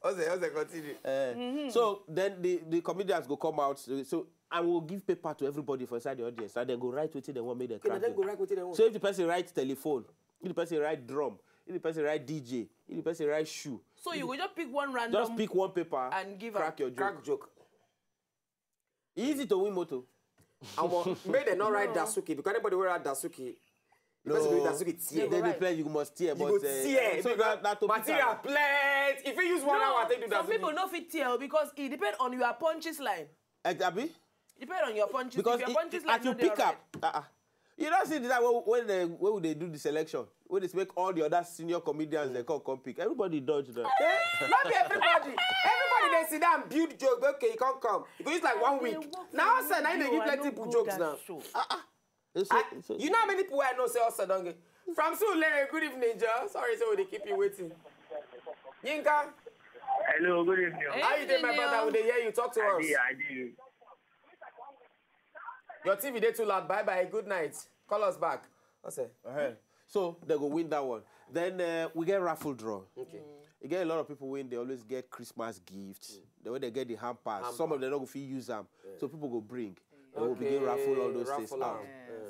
Ose, Ose, continue. Eh, so then the the comedians go come out. So, so I will give paper to everybody for inside the audience, and then go write wetin dem want make dem Okay, crack then go joke. write wetin dem want. So if the person write telephone, if the person write drum, if the person write D J, if the person write shoe, So you go just pick one random. Just pick one paper And give am. Crack your joke. Crack joke. Easy to win motor. Omo, make dem no write Dasuki, because anybody wey write Dasuki, the person wey Dasuki tear. Then the play you must tear, You but go uh, tear. So Because that that topic. Material plenty. If you use one hour, take do Some Dasuki. People no fit tell because it depend on your punches line. Eh, Abi? Depend on your punches. Because If your it- punches it- line as no you dey pick alright. Up, uh-uh. You don't see that when when they when they do the selection, when they make all the other senior comedians they come come pick. Everybody dodge them. Eh, not be everybody. Everybody they sit down, build joke. Okay, you can't come. You go use like one week. Now, sir, now they give plenty people jokes now. It's so, I, it's so, you know how many people I know say also don't get. From Sule, good evening, Joe. Sorry, so they keep you waiting. Yinka, Hello, good evening. How you doing, my brother? We dey hear you. Talk to us. I do. Your T V dey too loud. Bye bye. Good night. Call us back. Ose. uh-huh. So they go win that one. Then uh, we get raffle draw. Okay. You get a lot of people win. They always get Christmas gifts. Mm. The way they get the hampers. Hamper. Some of them don't fit use them. Yeah. So people go bring. They will begin raffle all those things out.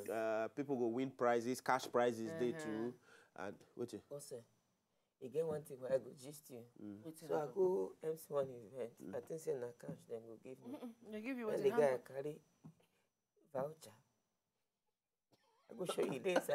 Yes. Uh, people go win prizes, cash prizes day two. And wait. Also, you get one thing where I go gist you. Mm. So I go M C one event. Mm. I think say na cash then go give me. They give you. When the guy carry voucher. I go show you this.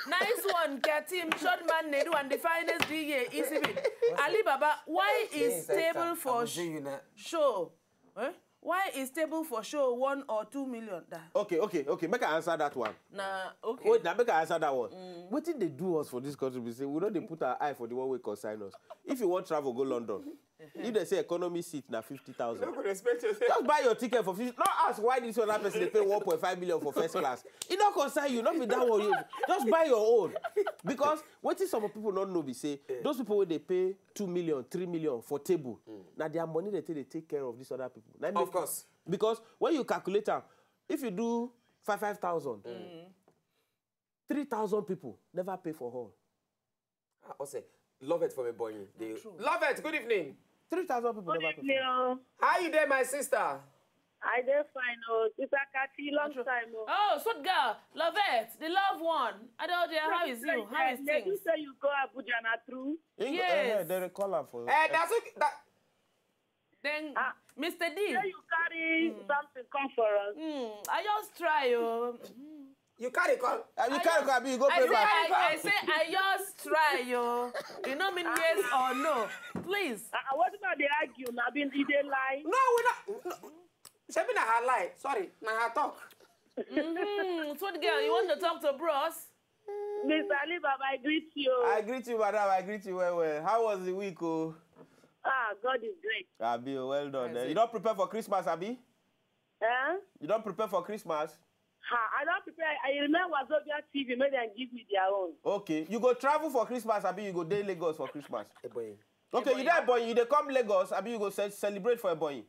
Nice one, Katim, short man, Nedu, and the finest D J, Easy Beat. Alibaba, why is table for show? Eh? Why is table for show one or two million? Da? Okay, okay, okay. Make I answer that one. Nah, okay. Wait, now make I answer that one. Mm. What did they do us for this country? We say we don't they put our eye for the one we consign us. If you want travel, go London. If they say economy seat na fifty thousand. You no go respect yourself. Just buy your ticket for fifty. Not ask why this other person they pay one point five million for first class. It not concern you, not be that one. You just buy your own. Because what if some people don't know be say those people when they pay two million, three million for table. Now their money they take they take care of these other people. Of course. Because when you calculate am, if you do five five thousand, three thousand people never pay for hall. Ah, Ose, love it for me, boy. They... Love it. Good evening. Three thousand people never pay for hall. How you there, my sister? I dey fine, oh. Sister Kathy, long time, oh. Oh, sweet girl, love it, the love one. I don't know, how is you? How is things? They do say you go Abuja, na true? Yes. They call her for... Eh, that's okay. That... Then, Mister D. Say you carry something come for us. Mm, I just try, oh. You carry come. Uh, you carry come, abi you go pay back. I say, I, I say, I just try, yo. You know mean yes or no. Please. Uh, what about they argue? I mean, did they lie? No, we not. No. Shebi na her lie. Sorry, na her talk. Mm-hmm. So the girl, you want to talk to bros? Mister Alibaba, I greet you. I greet you, madam. I greet you well, well. How was the week, oh? Ah, God is great. Abi, well done. Eh? You don't prepare for Christmas, abi? Eh? You don't prepare for Christmas? Ha, I don't prepare. I remember Wazobia T V, make them give me their own. Okay. You go travel for Christmas, abi you go dey Lagos for Christmas? Ebonyi. Okay, you dey Ebonyi, you dey come Lagos, abi you go ce-, celebrate for Ebonyi?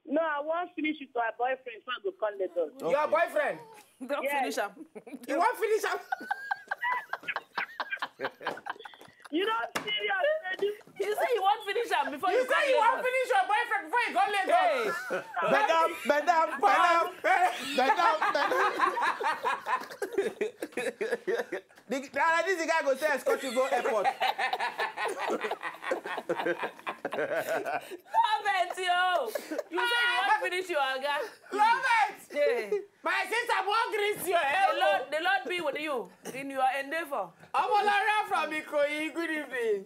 No, I wan finish with my boyfriend before I go come Lagos. Okay. Your boyfriend? Don't finish am. You wan finish am? You don't serious, baby. You say you wan finish am before you come Lagos. You say you wan finish your boyfriend before you come Lagos. Hey. Bend down, bend down, bend down, bend down, bend down. The, the, this the guy go say escort you go airport. Love it, yo. You say you wan finish your aga. Love it. Yeah. My sister, won't greet you. The Lord, the Lord be with you in your endeavor. Omolara from Ikoyi, good evening.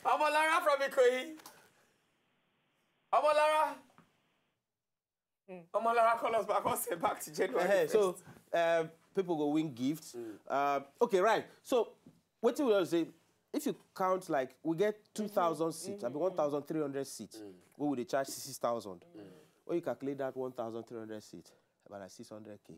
Omolara from Ikoyi. Omolara. Omolara, call us back. I'll say back to January. Hey, so, uh, people go win gifts. Uh, okay, right. So, what we will say, if you count, like, we get two thousand seats, I mean, one thousand three hundred seats, we would charge six thousand. When you calculate that one thousand three hundred seats, about like six hundred K.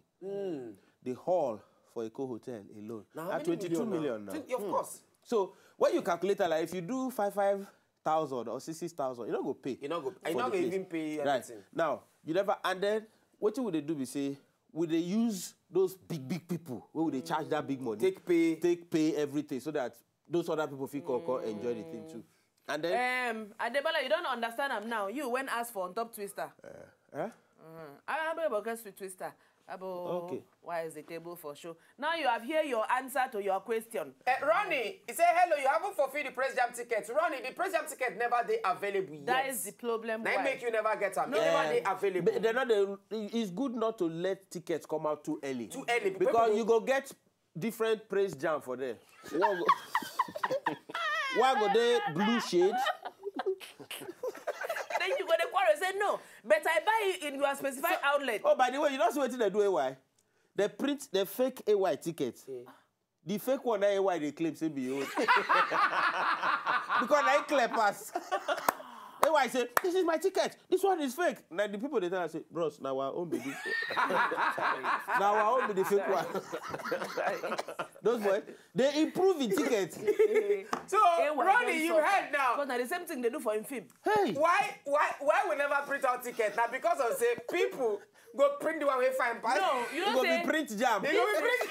The hall for Eco Hotel alone, now, how many million now? Twenty-two million now. Of course. So, when you calculate that, like, if you do five, five thousand or six thousand, you no go pay. You no go, you no go even pay anything. Right. Now, you never, and then, what you would do be say, would they use those big, big people? Where would they charge that big money? Take pay. Take pay everything so that those other people fit come, come enjoy the thing too. And then, um, Adebola, you don't understand am now. You went ask for on top Twister. Uh, eh? Mm. I, I be sweet Twister. Abo, okay. Why is the table for show? Now you have here your answer to your question. Eh, Ronnie, he say, "Hello, you haven't fulfilled the Press Jam ticket." Ronnie, the Press Jam ticket never dey available yet. That is the problem. Now why make you never get am. No. It never dey available. But they're not the, it's good not to let tickets come out too early. Too early. Because you go get different Press Jam for there. One go, one go dey blue shade. Then you go dey quarrel say, "No, but I buy it in your specified outlet." Oh, by the way, you know wetin they do A Y? They print the fake A Y ticket. The fake one, na A Y they claim say be own. Because na e clear pass. A Y say, "This is my ticket. This one is fake." Now the people they tell us say, "Bros, now our own be this one." Now our own be the fake one. Those boys, they improve the ticket. So, Ronnie, you heard now. But na the same thing they do for him film. Hey. Why, why, why we never print out ticket? Now because of say people go print the one we find pass. No, you know say print jam. They go be print.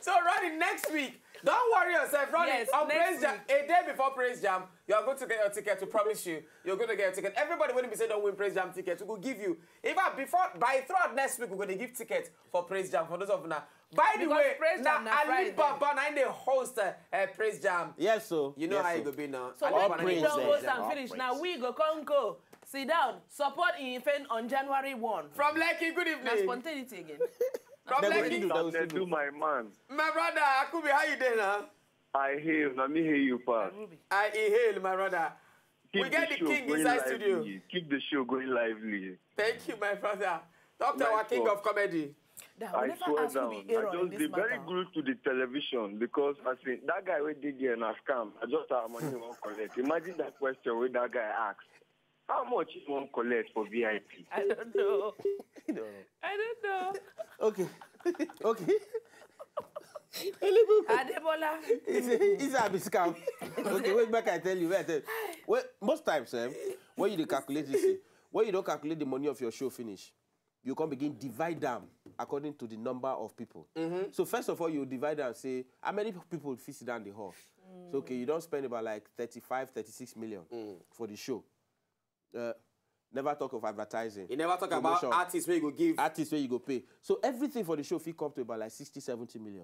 So, Ronnie, next week, don't worry yourself, Ronnie. Yes, on next Praise Jam, week. A day before Praise Jam, you are going to get your ticket. We promise you, you're going to get your ticket. Everybody, when we say don't win Praise Jam ticket, we will give you. In fact, before by throughout next week, we're going to give tickets for Praise Jam for those of now. By the Because way, Praise Jam now na Friday. Alibaba now in the host uh, uh, Praise Jam. Yes, so You know yes, how so. It will be now. So All when we praise don't there, host there and are finish, now praise. We go come go sit down, support in Ifen on January one. From Lekki, good Na evening. Spontaneity again. From They go Lekki. do, they go They still do do. My man. My brother, Akubi, how you doing now? I hail, na me hail you pass. Ruby. I hail, my brother. Keep We get the the show king going inside lively. Studio. Keep the show going lively. Thank you, my brother. Talk to Nice our king one. Of comedy. That I will never swear ask who down. Be I Aaron in just this be very matter. Glued to the television because I think that guy wey dey there na scam. I just have money won't collect. Imagine that question wey that guy ask. How much you wan collect for V I P? I don't know. You know. I don't know. Okay. Okay. Adebola. It's a, it's a scam. Okay, wait, back I tell you. Wait, I tell you. Well, most times, eh, when you dey calculate this, thing, when you don't calculate the money of your show finish, you can begin divide them according to the number of people. So first of all, you divide and say, how many people fit sit down the hall? So, okay, you don't spend about like thirty-five, thirty-six million for the show. Uh, never talk of advertising. You never talk Promotion. About artists where you go give. Artists where you go pay. So everything for the show fit come to about like sixty, seventy million.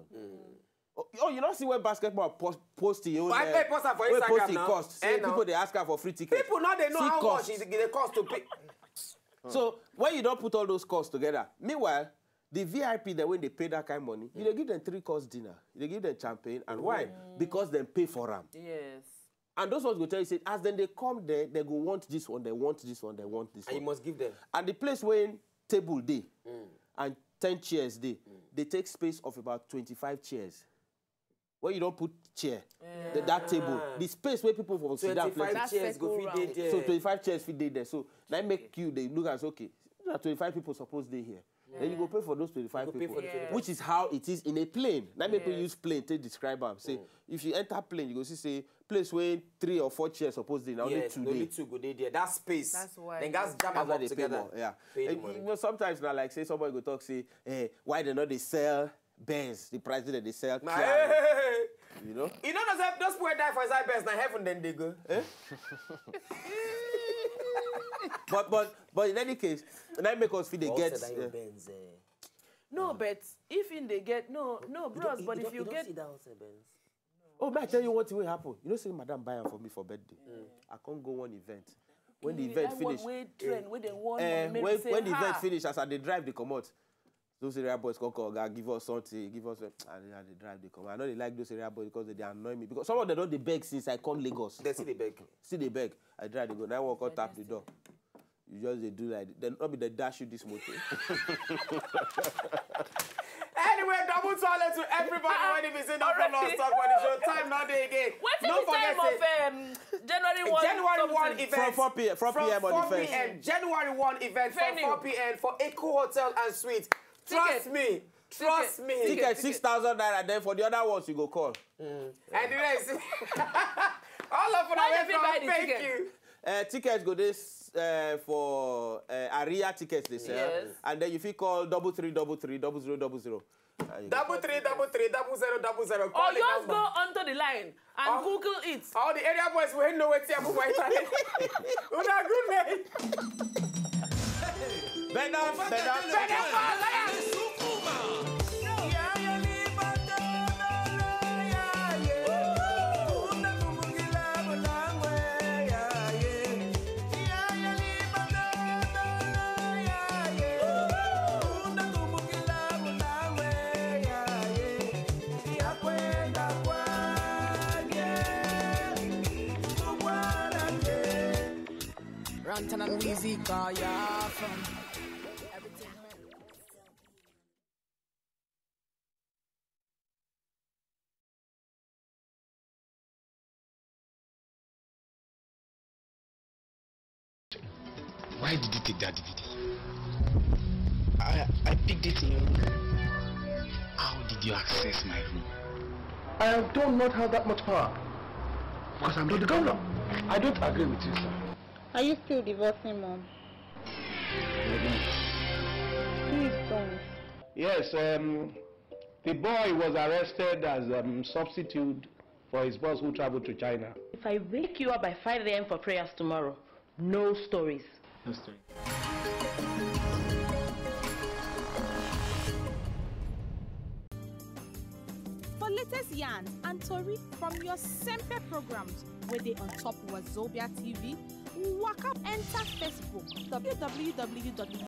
Oh, oh, you don't see where basketball post, post your own. Why uh, pay post am for where Instagram post it now? Cost. Say Eh, no. People they ask her for free tickets. People now they know See how cost. Much it they cost to pay. So when you don't put all those costs together, meanwhile, the V I P that when they pay that kind of money, you they give them three course dinner, you they give them champagne and wine because they pay for them. Yes. And those ones go tell you say as then they come there, they go want this one, they want this one, they want this And you one. Must give them. And the place when table day and ten chairs day, they take space of about twenty-five chairs. When you don't put chair, the, that table, the space where people for sit down Twenty-five plenty. Chairs go fit dey there. So twenty-five chairs fit dey there. So now make you they look and say, okay, now twenty-five people suppose dey here. Then you go pay for those twenty-five You go pay people, for the twenty-five. Which is how it is in a plane. Now make people Yes. Use plane to describe am. Say if you enter plane, you go see say place where three or four chairs suppose dey, now only Yes, two only dey. Two go dey there. That space. That's why. Then guys jam That's am why up they pay together. More. Yeah. Pay the And, money. You know, sometimes now like say somebody go talk say, eh, why they not they sell Benz, the price that they sell. Nah, Kia, hey, hey, hey. You know? You know those, those people die for inside Benz, now heaven then they go. Eh? But but but in any case, and that make us feel they But get. Also that your Uh, Benz, eh. No, but if in they get no no bros, but if you get see that house, eh, Benz. Oh, may I tell you what will happen? You know, say madam buy am for me for birthday. I can't go one event. When the You event that one finish, wey trend, wey they want eh, make when, say, when the event "Ha." Finish, as I dey drive, they come out. Those area boys come call, "Oga, give us something, give us," and I dey drive, they come. I know they like those area boys because they, they annoy me. Because some of them don't they beg since I come Lagos. They see they beg. See they beg. I drive, they go. Now I walk out, tap the door. You just they do like then not be they dash you this motor. Anyway, double swallow to everybody when they visit the Already. Follow us talk for the show. Time not day again. What is Don't the time forget of say, um, January one? January one something? Event. From four p m, four p m From on the four first. P M. January one event from Venue. Four p m for Echo Hotel and Suite. Trust Ticket. Me. Trust Ticket. Me. Ticket Ticket. Six Thousand naira. Then for the other ones you go call. And the rest. All of Why them they buy the thank ticket? You. Uh, tickets go this uh, for uh, Aria tickets they sell, Yes. And then if you call double three double three double zero double zero, Double three double three double zero double zero. Or Call the just number. Go onto the line and Oh. Google it. All the area boys will know what you have. Una good name. Better, better. Better call, yeah. Rantan and Weezy, call ya from. Why did you take that D V D? I, I picked it in your room. How did you access my room? I don't not have that much power because I'm not the governor. I don't agree with you, sir. Are you still divorcing mom? Please don't. Yes, um, The boy was arrested as a um, substitute for his boss who traveled to China. If I wake you up by five a m for prayers tomorrow, no stories. No stories. For latest yarns and tori from your Sempe programs wey dey on top Wazobia T V, waka enter Facebook w w w dot